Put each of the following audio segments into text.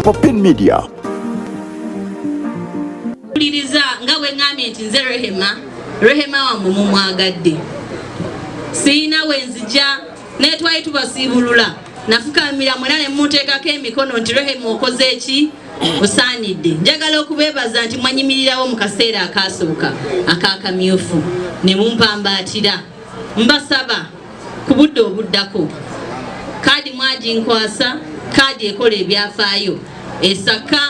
Popin Media. Wuliriza nga bwe ŋŋambye nti nze Rehema, Rehema wammwe mumwagadde. Sirina we nzija naye twali tubasiibulula nafukamira mwena ne munteekako emikono nti Rehema okoze ki osaanidde. Njagala okubeebaza nti mwanyimirirawo mu kaseera akaasooka ak'akamyufu ne mumpambaatira. Mbasaba ku budde obuddako kaadi mwaginkwasa, kaadi ekola ebyafaayo esaka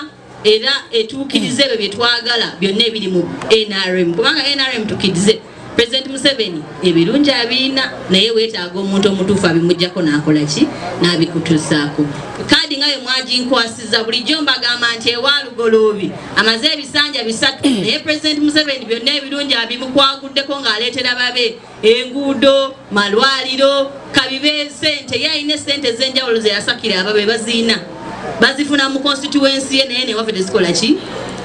era etuukiriza ebyo bye twagala byonna ebiri mu NRM, kubanga NRM tukirize President Museveni ebirungi abirina, naye weetaaga omuntu omutuufu abimuggyako n'akola ki n'abikutuusaako. Kaadi nga bwe mwaginkwasiza bulijjo mbagamba nti ewa Lugoloobi amaze ebisanja 3, naye President Museveni byonna ebirungi abimukwaguddeko ng'aleetera babe enguudo, malwaliro, kabibe sente. Ye alina esente ez'enjawulo ze yasakira ababe baziina bazifuna mu constituency ye, naye newaffe tezikola ki.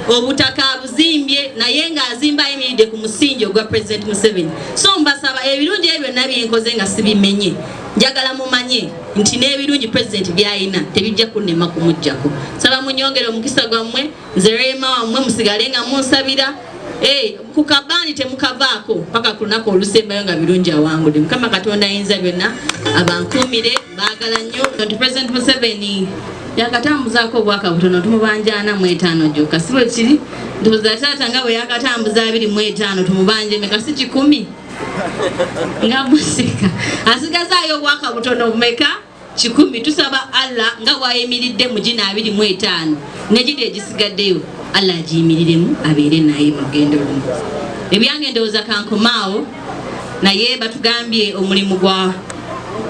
Obutaka abuzimbye naye ng'azimba ayimiridde ku musingi ogwa President Museveni. So mbasaba ebirungi ebyo byonna byenkoze nga sibimenye, njagala mumanye nti n'ebirungi President by'alina tebijja kunnema kumuggyako. Saba munyongere omukisa gwammwe, nze Rehema wammwe, musigale nga munsabira. Ku kabaani temukavaako paka ku lunaku olusembayo nga birungi awangudde. Mukama Katonda ayinza byonna abankuumire, baagala nnyo nti President Museveni yakatambuzaako obwaka butono, tumubanja 45 gyokka, si bwe kiri? Ndowooza taata nga bwe yakatambuza 25 tumubanja emeka? Si 100? Nga museka, asigazaayo obwaka butono bumeka? 100. Tusaba Allah nga bw'ayimiridde mu gino 25 n'egiri egisigaddeyo, Allah agiyimiriremu abeere naye mu lugendo luno. Ebyange ndowooza kankomaawo, naye batugambye omulimu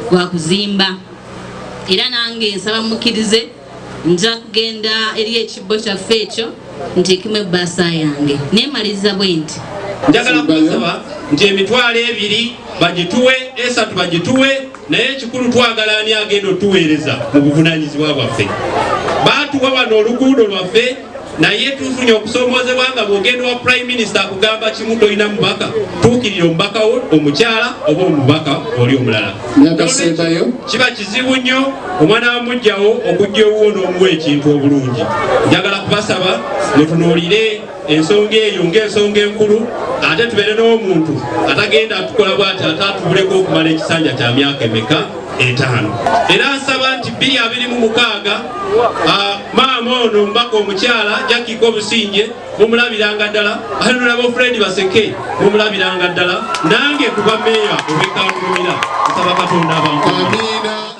gwa kuzimba, era nange nsaba mukkirize nja kugenda eri ekibbo kyaffe ekyo nteekemu ebbaasa yange. Neemaliriza bwe nti njagala kubasaba nti 20,000 bagituwe, 3 bagituwe, naye ekikulu twagala ani agenda otuweereza mu buvunaanyizibwa bwaffe. Baatuwa wano oluguudo lwaffe, naye tufunye okusomoozebwa nga bw'ogenda wa Prime Minister akugamba kimu, tolina mubaka, tuukirira omubaka wo omukyala oba omubaka oli omulala. N'akasembayo. Kiba kizibu nnyo omwana wa mujjawo okujja owuwo n'omuwa ekintu obulungi. Njagala kubasaba mutunuulire ensonga eyo ng'ensonga enkulu, ate tubeere n'omuntu atagenda atukola bw'ati ate atubuleko okumala ekisanja kya myaka emeka? 5. Era nsaba nti 2026 maama ono omubaka omukyala Jackie Kobusinje mumulabiranga ddala, Honorable Fred Baseke mumulabiranga ddala, nange kuba meeya ow'e Kangulumira. Nsaba Katonda abankuumire. Amiina.